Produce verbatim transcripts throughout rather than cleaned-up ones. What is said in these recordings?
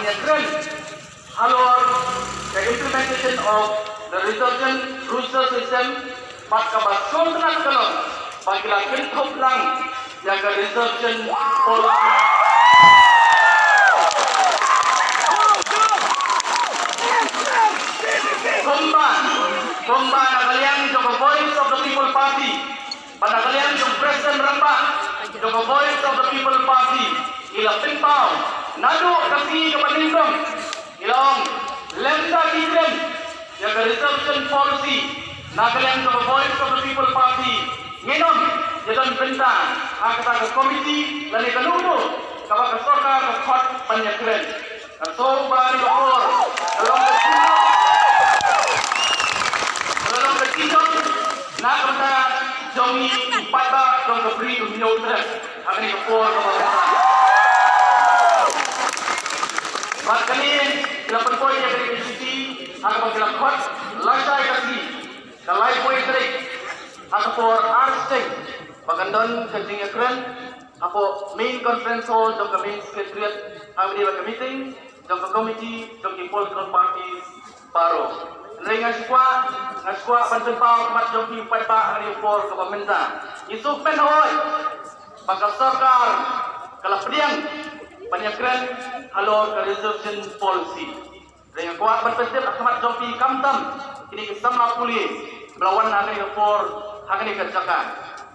Ïakren halor ka implementation of the reservation roster system, bad kaba sngewtynnat ka long ba ki la kynthup lang ïa ka reservation policy. Kumba, kumba na ka liang jong ka Voice of the People Party, bad na ka liang jong President Rangbah jong ka Voice of the People Party, ki la pynpaw naduh ka sngi kaba nyngkong, ki la ong lymda ki kren ïa ka reservation policy na ka liang jong ka Voice of the People Party, ngin ym ïadon bynta ha kata ka komiti lane kano kano kaba ka sorkar ka khot ban ïakren. Nga sngew ba kane ka por ka long ka jingdon, ka long ka jingdon na ka bynta jong ngi u paidbah jong ka Ri Hynñiewtrep ha kane ka por kaba mynta. Bad kane ki la pynpoi ïa kane ka jingïakhih ha kaba ki la khot lashai ka sngi, ka laiphew tarik, ha ka por ar shiteng ba kan don ka jingïakren hapoh Main Conference Hall jong ka Main Secretariat, ha kaba ïadei bad ka meeting jong ka committee jong ki political parties baroh. Hynrei nga shu kwah, nga shu kwah ban pynpaw ha khmat jong phi u paidbah ha kane ka por kaba mynta. Ngi sngewkmen hooid ba ka sorkar ka la pdiang ban ïakren halor ka reservation policy. Hynrei nga kwah ban pyntip ha khmat jong phi, khamtam kine ki samla pule kiba la wan ha kane ka por ha kane ka jaka,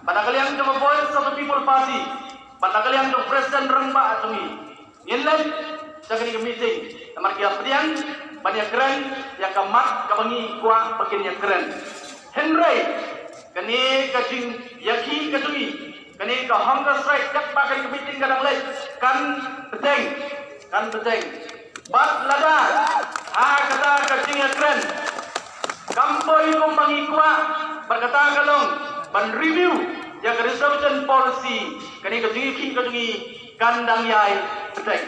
bad na ka liang jong ka Voice of the People Party, bad na ka liang jong President Rangbah jong ngi, ngin leit sha kane ka meeting namar ki la pdiang ban ïakren ïa ka mat kaba ngi kwah ba kin ïakren. Hynrei kane ka jingïakhih ka jong ngi, kane ka hunger strike, katba kane ka meeting ka dang leit, kan bteng, kan bteng. Bad lada ha kata ka jingïakren kam poi kumba ngi kwah, bad kata ka long ban review ïa ka reservation policy, kane ka jingïakhih ka jong ngi kan dang ïai bteng.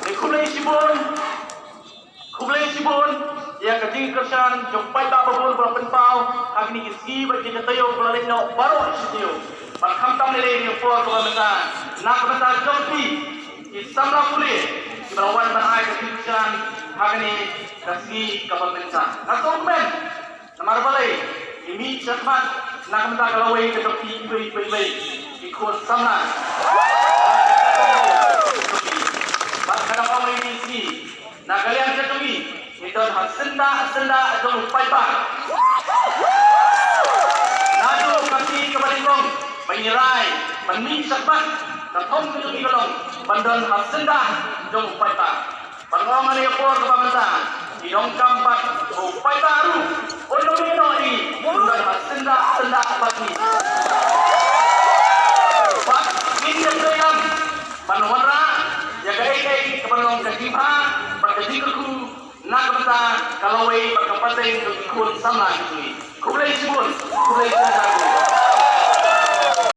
Te khublei shibun, khublei shibun ïa ka jingkyrshan jong paidbah ba bun ba la pynpaw ha kine ki sngi bad ki taïew ba la leit noh baroh shi taïew. Bad khamtam lei lei ha kane ka por kaba mynta na ka bynta jong phi ki samla pule kiba la wan ban ai ka jingkyrshan ha kane ka sngi kaba mynta. Nga sngewkmen namar balei, ngi mih shakhmat na ka bynta ka lawei ka jong phi iwei pa iwei ki khun samla. Bad nga dang ong ïa phi, na ka liang ka jong ngi, ngi don ha syndah syndah jong u paidbah. Naduh ka sngi kaba nyngkong ba ngi rai ban mih shakhmat, ka thong ka jong ngi ka long ban don ha syndah jong u paidbah. Bad nga ong ha kane ka por kaba mynta, ngi donkam pat ba u paidbah ruh un ym ïehnoh ïa ngi, un don ha syndah syndah bad ngi. Bad ngin ïa trei lang ban wanrah ïa kaei kaei kaba long ka jingbha bad ka jingkyrkhu na ka bynta ka lawei bad ka pateng jong ki khun samla ki jong ngi. Khublei shibun, khublei shibun.